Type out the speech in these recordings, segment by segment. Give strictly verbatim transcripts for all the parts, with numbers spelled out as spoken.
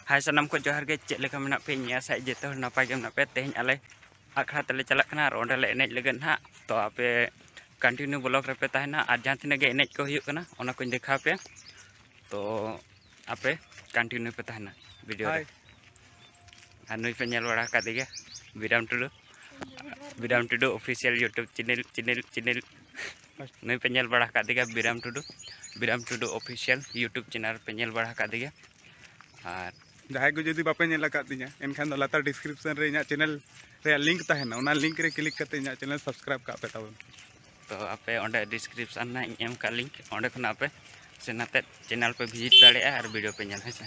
ᱦᱟᱭ, ᱥᱟᱱᱟᱢ ᱠᱚ ᱡᱚᱦᱟᱨ ᱜᱮ᱾ ᱪᱮᱫ ᱞᱮᱠᱟ ᱢᱮᱱᱟᱜ ᱯᱮ? ᱤᱧ ᱟᱥᱟᱭ ᱡᱚᱛᱚ ᱦᱚᱲ ᱱᱟᱯᱟᱭ ᱜᱮ ᱢᱮᱱᱟᱜ ᱯᱮ᱾ ᱛᱮᱦᱮᱧ ᱟᱞᱮ ᱟᱠᱷᱲᱟ ᱛᱮᱞᱮ ᱪᱟᱞᱟᱜ ᱠᱟᱱᱟ ᱟᱨ ᱚᱸᱰᱮ ᱞᱮ ᱮᱱᱮᱡ ᱞᱟᱹᱜᱤᱫ ᱱᱟᱦᱟᱜ᱾ ᱛᱚ ᱟᱯᱮ continue vlog ᱨᱮᱯᱮ ᱛᱟᱦᱮᱱᱟ ᱟᱨ ᱡᱟᱦᱟᱸ ᱛᱤᱱᱟᱹᱜ ᱜᱮ ᱮᱱᱮᱡ ᱠᱚ ᱦᱩᱭᱩᱜ ᱠᱟᱱᱟ, ᱚᱱᱟ ᱠᱚᱧ ᱫᱮᱠᱷᱟᱣ ᱯᱮᱭᱟ᱾ ᱛᱚ ᱟᱯᱮ continue ᱯᱮ ᱛᱟᱦᱮᱱᱟ video ᱨᱮ᱾ ᱦᱟᱭ᱾ ᱟᱨ ᱱᱩᱭ ᱯᱮ ᱧᱮᱞ ᱵᱟᱲᱟ ᱟᱠᱟᱫᱮ ᱜᱮᱭᱟ, ᱵᱤᱨᱟᱢ ᱴᱩᱰᱩ᱾ ᱵᱤᱨᱟᱢ ᱴᱩᱰᱩ official YouTube channel, channel, channel᱾ ᱱᱩᱭ ᱯᱮ ᱧᱮᱞ ᱵᱟᱲᱟ ᱟᱠᱟᱫᱮ ᱜᱮᱭᱟ, ᱵᱤᱨᱟᱢ ᱴᱩᱰᱩ᱾ ᱵᱤᱨᱟᱢ ᱴᱩᱰᱩ official YouTube channel ᱯᱮ ᱧᱮᱞ ᱵᱟᱲᱟ ᱟᱠᱟᱫᱮ ᱜᱮᱭᱟ᱾ ᱟᱨ ᱡᱟᱦᱟᱸᱭ ᱠᱚ ᱡᱩᱫᱤ ᱵᱟᱯᱮ ᱧᱮᱞ ᱟᱠᱟᱫ ᱛᱤᱧᱟ, ᱮᱱᱠᱷᱟᱱ ᱫᱚ ᱞᱟᱛᱟᱨ description ᱨᱮ ᱤᱧᱟᱹᱜ channel ᱨᱮᱭᱟᱜ link ᱛᱟᱦᱮᱱᱟ, ᱚᱱᱟ link ᱨᱮ click ᱠᱟᱛᱮ ᱤᱧᱟᱹᱜ channel subscribe ᱠᱟᱜ ᱯᱮ ᱛᱟᱵᱚᱱ᱾ ᱛᱚ ᱟᱯᱮ ᱚᱸᱰᱮ description ᱱᱟᱜ ᱤᱧ ᱮᱢ ᱠᱟᱜ link, ᱚᱸᱰᱮ ᱠᱷᱚᱱᱟᱜ ᱟᱯᱮ ᱥᱮᱱ ᱠᱟᱛᱮ channel ᱯᱮ visit ᱫᱟᱲᱮᱭᱟᱜᱼᱟ ᱟᱨ video ᱯᱮ ᱧᱮᱞᱟ, ᱦᱮᱸ ᱥᱮ᱾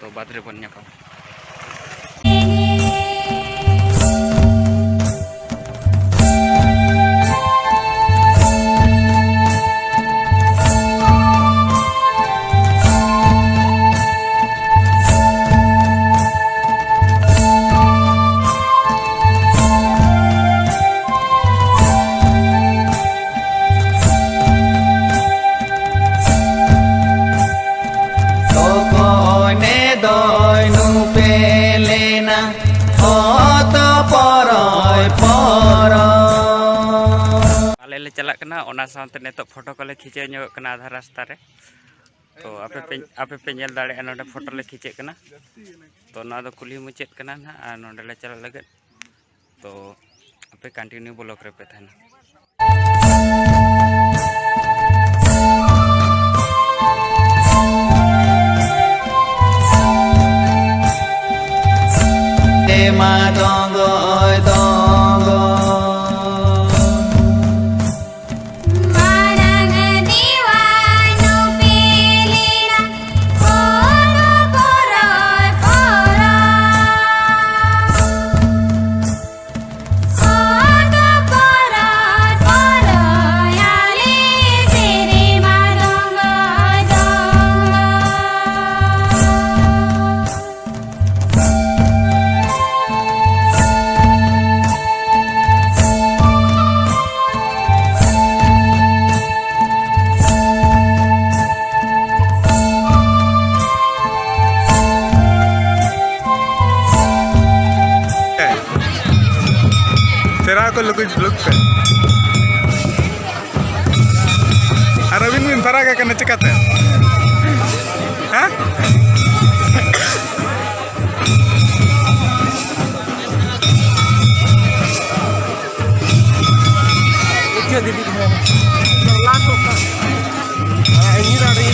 ᱛᱚ ᱵᱟᱫᱽ ᱨᱮᱵᱚᱱ ᱧᱟᱯᱟᱢᱟ᱾ ᱛᱚᱠᱚᱭ ᱱᱮ ᱫᱚᱭ ᱱᱩᱯᱮ ᱞᱮᱱᱟ ᱚᱛ ᱯᱚᱨᱚᱭ ᱯᱚᱨᱚᱭ᱾ ᱟᱞᱮ ᱞᱮ ᱪᱟᱞᱟᱜ ᱠᱟᱱᱟ, ᱚᱱᱟ ᱥᱟᱶᱛᱮ ᱱᱤᱛᱚᱜ ᱯᱷᱳᱴᱳ ᱠᱚᱞᱮ ᱠᱷᱤᱪᱟᱹᱣ ᱧᱚᱜᱚᱜ ᱠᱟᱱᱟ ᱟᱫᱷᱟ ᱨᱟᱥᱛᱟ ᱨᱮ᱾ ᱛᱚ ᱟᱯᱮ ᱯᱮ, ᱟᱯᱮ ᱯᱮ ᱧᱮᱞ ᱫᱟᱲᱮᱭᱟᱜᱼᱟ, ᱱᱚᱰᱮ ᱯᱷᱳᱴᱳ ᱞᱮ ᱠᱷᱤᱪᱟᱹᱜ ᱠᱟᱱᱟ᱾ ᱛᱚ ᱱᱚᱣᱟ ᱫᱚ ᱠᱩᱞᱦᱤ ᱢᱩᱪᱟᱹᱫ ᱠᱟᱱᱟ ᱱᱟᱦᱟᱜ ᱟᱨ ᱱᱚᱰᱮ ᱞᱮ ᱪᱟᱞᱟᱜ ᱞᱟᱹᱜᱤᱫ᱾ ᱛᱚ ᱟᱯᱮ continue vlog ᱨᱮᱯᱮ ᱛᱟᱦᱮᱱᱟ᱾ ᱮᱢᱟ ᱫᱚᱝᱜᱚᱭ ᱫᱚᱝᱜᱚᱭ᱾ ᱢᱟᱨᱟᱝ ᱫᱤᱣᱟᱱ ᱯᱮᱞᱮᱱᱟ, ᱚᱱᱟ ᱯᱚᱨᱚᱭ ᱯᱚᱨᱚᱭ᱾ ᱚᱱᱟ ᱯᱚᱨᱚᱭ ᱯᱚᱨᱚᱭ᱾ ᱠᱚ ᱞᱩᱠᱩᱡ ᱞᱩᱠ ᱯᱮ᱾ ᱟᱨ ᱟᱹᱵᱤᱱ ᱵᱤᱱ ᱯᱷᱟᱨᱟᱠ ᱟᱠᱟᱱᱟ ᱪᱤᱠᱟᱹᱛᱮ? ᱦᱮᱸ? ᱪᱮᱫ ᱤᱫᱤ ᱠᱟᱱᱟ? ᱞᱟᱥᱴ ᱚᱠᱟ? ᱦᱮᱸ, ᱤᱧ ᱫᱚ ᱟᱹᱰᱤ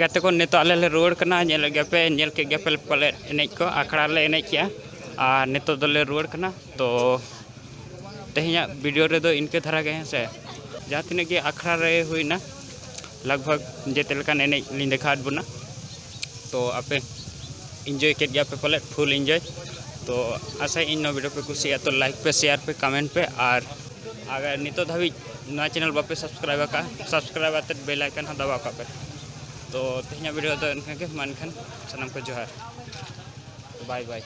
ᱜᱟᱛᱮ ᱠᱚ, ᱱᱤᱛᱚᱜ ᱟᱞᱮ ᱞᱮ ᱨᱩᱣᱟᱹᱲ ᱠᱟᱱᱟ᱾ ᱧᱮᱞᱮᱫ ᱜᱮᱭᱟ ᱯᱮ, ᱧᱮᱞ ᱠᱮᱫ ᱜᱮᱭᱟ ᱯᱮ ᱯᱟᱞᱮᱫ ᱮᱱᱮᱡ ᱠᱚ, ᱟᱠᱷᱲᱟ ᱞᱮ ᱮᱱᱮᱡ ᱠᱮᱜᱼᱟ᱾ ᱟᱨ ᱱᱤᱛᱚᱜ ᱫᱚᱞᱮ ᱨᱩᱣᱟᱹᱲ ᱠᱟᱱᱟ᱾ ᱛᱚ ᱛᱮᱦᱮᱧᱟᱜ ᱵᱷᱤᱰᱤᱭᱳ ᱨᱮᱫᱚ ᱤᱱᱠᱟᱹ ᱫᱷᱟᱨᱟ ᱜᱮ, ᱦᱮᱸ ᱥᱮ᱾ ᱡᱟᱦᱟᱸ ᱛᱤᱱᱟᱹᱜ ᱜᱮ ᱟᱠᱷᱲᱟ ᱨᱮ ᱦᱩᱭᱱᱟ, ᱞᱟᱜᱽ ᱵᱷᱟᱜᱽ ᱡᱮᱛᱮ ᱞᱮᱠᱟᱱ ᱮᱱᱮᱡ ᱞᱤᱧ ᱫᱮᱠᱷᱟᱣᱟᱫ ᱵᱚᱱᱟ᱾ ᱛᱚ ᱟᱯᱮ ᱤᱱᱡᱚᱭ ᱠᱮᱫ ᱜᱮᱭᱟ ᱯᱮ ᱯᱟᱞᱮᱫ, ᱯᱷᱩᱞ ᱤᱱᱡᱚᱭ᱾ ᱛᱚ ᱟᱥᱟᱭᱟᱹᱧ ᱱᱚᱣᱟ ᱵᱷᱤᱰᱤᱭᱳ ᱯᱮ ᱠᱩᱥᱤᱭᱟᱜᱼᱟ᱾ ᱛᱚ ᱞᱟᱭᱤᱠ ᱯᱮ, ᱥᱮᱭᱟᱨ ᱯᱮ, ᱠᱚᱢᱮᱱᱴ ᱯᱮ, ᱟᱨ ᱟᱜᱟᱨ ᱱᱤᱛᱚᱜ ᱫᱷᱟᱹᱵᱤᱡ ᱱᱚᱣᱟ ᱪᱮᱱᱮᱞ ᱵᱟᱯᱮ ᱥᱟᱵᱥᱠᱨᱟᱭᱤᱵ ᱟᱠᱟᱫᱼᱟ, ᱥᱟᱵᱥᱠᱨᱟᱭᱤᱵ ᱠᱟᱛᱮᱫ ᱵᱮᱞ ᱟᱭᱠᱚᱱ ᱦᱚᱸ ᱫᱟᱵᱟᱣ ᱠᱟᱜ ᱯᱮ᱾ ᱛᱚ ᱛᱮᱦᱮᱧᱟᱜ ᱵᱷᱤᱰᱤᱭᱳ ᱫᱚ ᱮᱱᱠᱷᱟᱱ ᱜᱮ, ᱢᱟ ᱮᱱᱠᱷᱟᱱ ᱥᱟᱱᱟᱢ ᱠᱚ ᱡᱚᱦᱟᱨ, ᱵᱟᱭ ᱵᱟᱭ᱾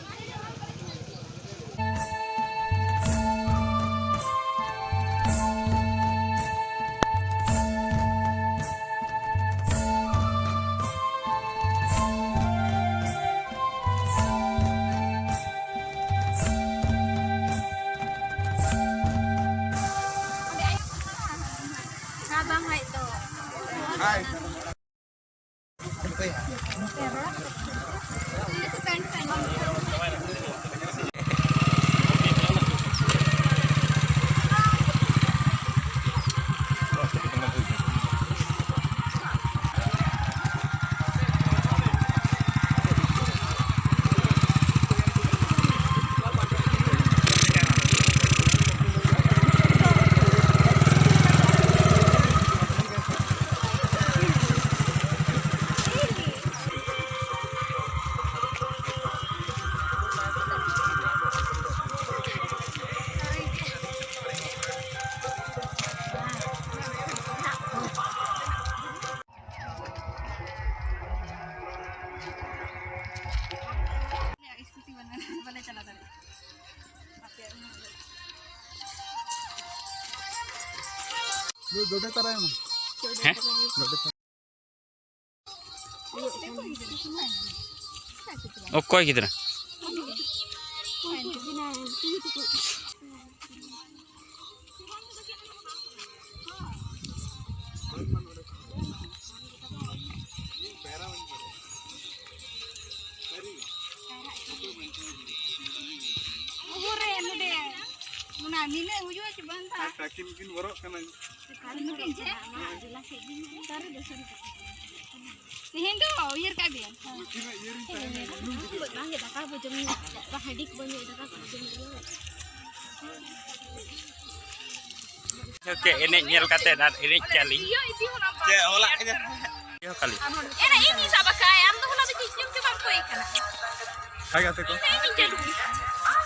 ᱥᱠᱩᱴᱤ ᱵᱟᱹᱱᱩᱜᱼᱟ, ᱵᱟᱞᱮ ᱪᱟᱞᱟᱣ ᱫᱟᱲᱮᱭᱟᱜᱼᱟ᱾ ᱟᱯᱮᱭᱟᱜ ᱩᱱᱟᱹᱜ ᱞᱮ ᱱᱚᱰᱮ ᱛᱟᱨᱟᱭ ᱢᱮ᱾ ᱦᱮᱸ? ᱱᱚᱰᱮ ᱛᱟᱨᱟᱭ᱾ ᱚᱠᱚᱭ ᱜᱤᱫᱽᱨᱟᱹ? ᱚᱦᱚᱨᱮ ᱱᱚᱰᱮ ᱚᱱᱟ ᱱᱤᱱᱟᱹᱜ ᱦᱩᱭᱩᱜᱼᱟ ᱪᱮ ᱵᱟᱝ ᱫᱟᱜ? ᱛᱟᱹᱠᱤᱱ ᱠᱤᱱ ᱵᱚᱨᱚᱜ ᱠᱟᱱᱟ᱾ ᱟᱨ ᱱᱩᱠᱤᱱ ᱪᱮᱫ? ᱫᱟᱨᱮ ᱫᱚ ᱥᱟᱹᱨᱤ ᱠᱟᱛᱷᱟ ᱠᱟᱱᱟ᱾ ᱛᱮᱦᱮᱧ ᱫᱚ ᱩᱭᱦᱟᱹᱨ ᱠᱟᱜ ᱵᱤᱱ᱾ ᱵᱟᱝ ᱜᱮ, ᱫᱟᱠᱟ ᱵᱚ ᱡᱚᱢ ᱧᱩ, ᱦᱟᱺᱰᱤ ᱠᱚᱵᱚ ᱧᱩ, ᱫᱟᱠᱟ ᱠᱚᱵᱚ ᱡᱚᱢ ᱧᱩ᱾ ᱪᱮᱫ ᱮᱱᱮᱡ ᱧᱮᱞ ᱠᱟᱛᱮ ᱟᱨ ᱮᱱᱮᱡ ᱠᱮᱜᱼᱟ ᱞᱤᱧ᱾ ᱪᱮᱫ ᱦᱚᱞᱟ ᱤᱭᱟᱹ ᱦᱚᱸ ᱠᱷᱟᱹᱞᱤ᱾ ᱮᱱᱟ ᱤᱧ ᱥᱟᱵ ᱟᱠᱟᱫ, ᱟᱢ ᱫᱚ ᱦᱚᱞᱟ ᱫᱚ ᱪᱮᱫ ᱪᱚᱝ ᱪᱚ ᱵᱟᱢ ᱠᱚᱭ ᱠᱟᱱᱟ᱾ ᱦᱟᱭ ᱜᱟᱛᱮ ᱠᱚ, ᱤᱧ ᱪᱟᱹᱞᱩ ᱠᱮᱫᱟ᱾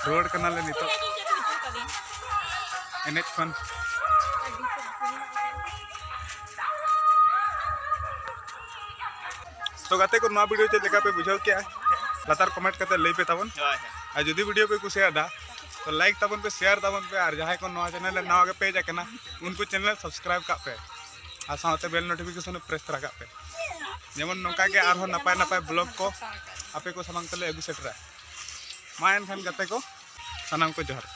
ᱨᱩᱣᱟᱹᱲ ᱠᱟᱱᱟᱞᱮ ᱱᱤᱛᱚᱜ ᱤᱧ ᱪᱟᱹᱞᱩ ᱦᱚᱪᱚ ᱠᱟᱫᱟ᱾ ᱮᱱᱮᱡ ᱠᱷᱚᱱ᱾ ᱛᱚ ᱜᱟᱛᱮ ᱠᱚ, ᱱᱚᱣᱟ video ᱪᱮᱫ ᱞᱮᱠᱟ ᱯᱮ ᱵᱩᱡᱷᱟᱹᱣ ᱠᱮᱜᱼᱟ? ᱞᱟᱛᱟᱨ comment ᱠᱟᱛᱮ ᱞᱟᱹᱭ ᱯᱮ ᱛᱟᱵᱚᱱ᱾ ᱦᱳᱭ, ᱦᱳᱭ᱾ ᱟᱨ ᱡᱩᱫᱤ video ᱯᱮ ᱠᱩᱥᱤᱭᱟᱫᱟ, ᱛᱚ like ᱛᱟᱵᱚᱱ ᱯᱮ, share ᱛᱟᱵᱚᱱ ᱯᱮ, ᱟᱨ ᱡᱟᱦᱟᱸᱭ ᱠᱚ ᱱᱚᱣᱟ channel ᱨᱮ ᱱᱟᱣᱟ ᱜᱮ ᱯᱮ ᱦᱮᱡ ᱟᱠᱟᱱᱟ, ᱩᱱᱠᱩ channel subscribe ᱠᱟᱜ ᱯᱮ ᱟᱨ ᱥᱟᱶᱛᱮ bell notification press ᱛᱚᱨᱟ ᱠᱟᱜ ᱯᱮ᱾ ᱡᱮᱢᱚᱱ ᱱᱚᱝᱠᱟ ᱜᱮ ᱟᱨᱦᱚᱸ ᱱᱟᱯᱟᱭ ᱱᱟᱯᱟᱭ vlog ᱠᱚ ᱟᱯᱮ ᱠᱚ ᱥᱟᱢᱟᱝ ᱛᱮᱞᱮ ᱟᱹᱜᱩ ᱥᱮᱴᱮᱨᱟ᱾ ᱢᱟ ᱮᱱᱠᱷᱟᱱ ᱜᱟᱛᱮ ᱠᱚ, ᱥᱟᱱᱟᱢ ᱠᱚ ᱡᱚᱦᱟᱨ᱾